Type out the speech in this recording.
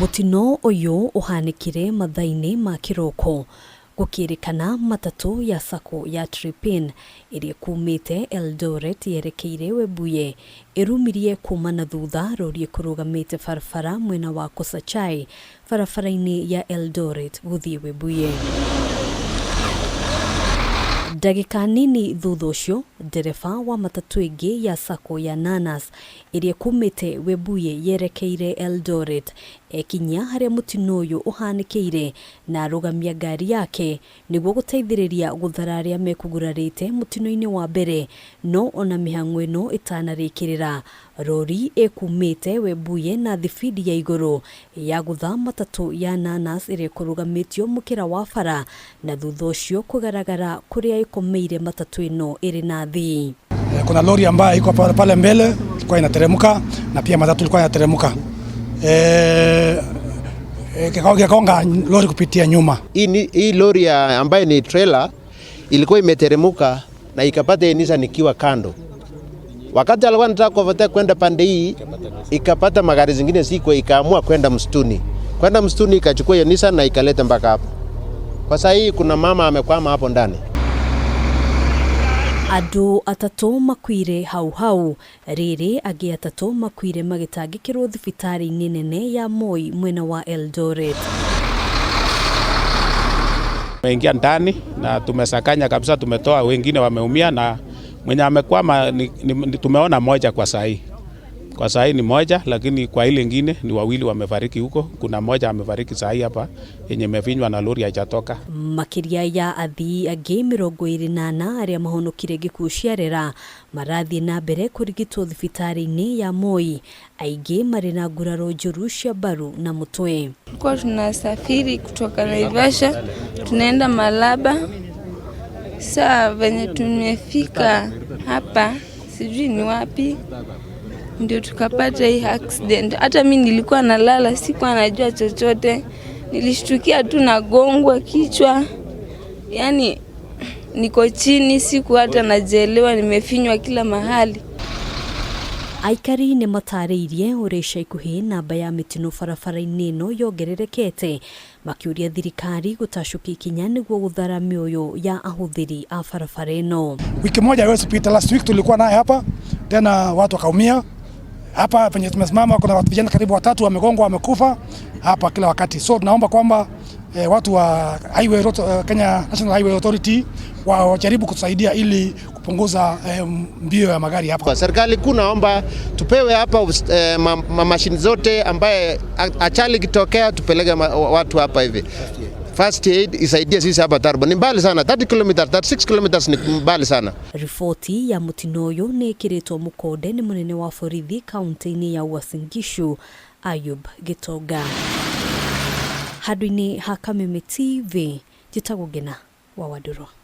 Mũtino ũyũ ũhanĩkire mathaa-inĩ ma kĩroko gũkĩrĩkana matatũ ya sacco ya Tripin ĩrĩa ĩkumĩte Eldoret yerekeire Webuye ĩrumirie kuma na thutha rori ĩkũrũgamĩte barabara mwena wa Kosachai barabara-inĩ ya Eldoret gũthiĩ Webuye. Ndagĩka nini thutha ũcio, ndereba wa matatũ ĩngĩ ya sacco ya Nanas ĩrĩa ĩkumĩte Webuye yerekeire Eldoret ekinyia harĩa mũtino ũyũ ũhanĩkĩire na arũgamia ngari yake nĩguo gũteithĩrĩria gũthara arĩa mekũgurarĩte mũtino-inĩ wa mbere no ona mĩhang'o ĩno ĩtanarĩkĩrĩra rori ĩkumĩte Webuye na thibindi ya igũrũ yagũtha matatũ ya Nanas ĩrĩa ĩkũrũgamĩtio mũkĩra wa bara na thutha ũcio kũgaragara kũrĩa ĩkomeire matatũ ĩno ĩrĩ na athii. Kuna lori ambayo iko pale mbele ilikuwa inateremka na pia matatu ilikuwa inateremka, ikagonga lori kupitia nyuma. Hii lori ambayo ni trailer ilikuwa imeteremka na ikapata Nissan ikiwa kando. Wakati alikuwa anataka kuvuta kwenda pande hii, ikapata magari zingine siko, ikaamua kwenda msituni. Kwenda msituni ikachukua hiyo Nissan na ikaleta mpaka hapo. Kwa sasa hii kuna mama amekwama hapo ndani. Andũ atatũ makuire hau hau rĩrĩ angĩ atatũ makuire magĩtangĩkĩrwo thibitarĩ-inĩ nene ya Moi mwena wa Eldoret. Tumeingia ndani na tumesakanya kabisa, tumetoa wengine wameumia na mwenye amekwama ni tumeona moja kwa saa hii. Kwa saa hii ni moja, lakini kwa ile ingine ni wawili wamefariki huko. Kuna moja amefariki saa hii hapa yenye imefinywa na lori haijatoka. Makĩria ya athii angĩ 24 arĩa mahonokire gĩkuũ ciarera marathiĩ na mbere kũrigitwo thibitarĩ-inĩ ya Moi, aingĩ marĩ na nguraro njũru cia mbaru na mũtwe. Tulikuwa tunasafiri kutoka Naivasha tunaenda Malaba. Saa venye tumefika hapa sijui ni wapi ndio tukapata hii accident. Hata mi nilikuwa nalala, sikuwa najua chochote, nilishtukia tu nagongwa kichwa, yani niko chini, siku hata najielewa, nimefinywa kila mahali. Aikari nĩ matarĩirie ũrĩa ica ikuhĩ namba ya mĩtino barabara-inĩ ĩno yongererekete, makĩũria thirikari gũtacũkia ikinya nĩguo gũthara mĩoyo ya ahũthĩri a barabara ĩno. Wiki moja haiwezi pita. Last week tulikuwa naye hapa tena, watu wakaumia hapa penye tumesimama. Kuna watu vijana karibu watatu wamegongwa, wamekufa hapa kila wakati. So tunaomba kwamba watu wa Highway Road, Kenya National Highway Authority wajaribu kutusaidia ili kupunguza mbio ya magari hapa. Kwa serikali kuu naomba tupewe hapa mashini zote ambaye ajali ikitokea tupeleke watu hapa hivi. First aid isaidie sisi hapa Turbo. Ni mbali sana, 30 kilometers, 36 kilometers ni mbali sana. Riboti ya mũtino ũyũ nĩ ĩkĩrĩtwo mũkonde nĩ mũnene wa borithi kaunti-inĩ ya Uasin Gishu Ayub Gitonga. Handũ-inĩ ha Kameme TV, njĩtagwo Ngena wa Wandũrũ.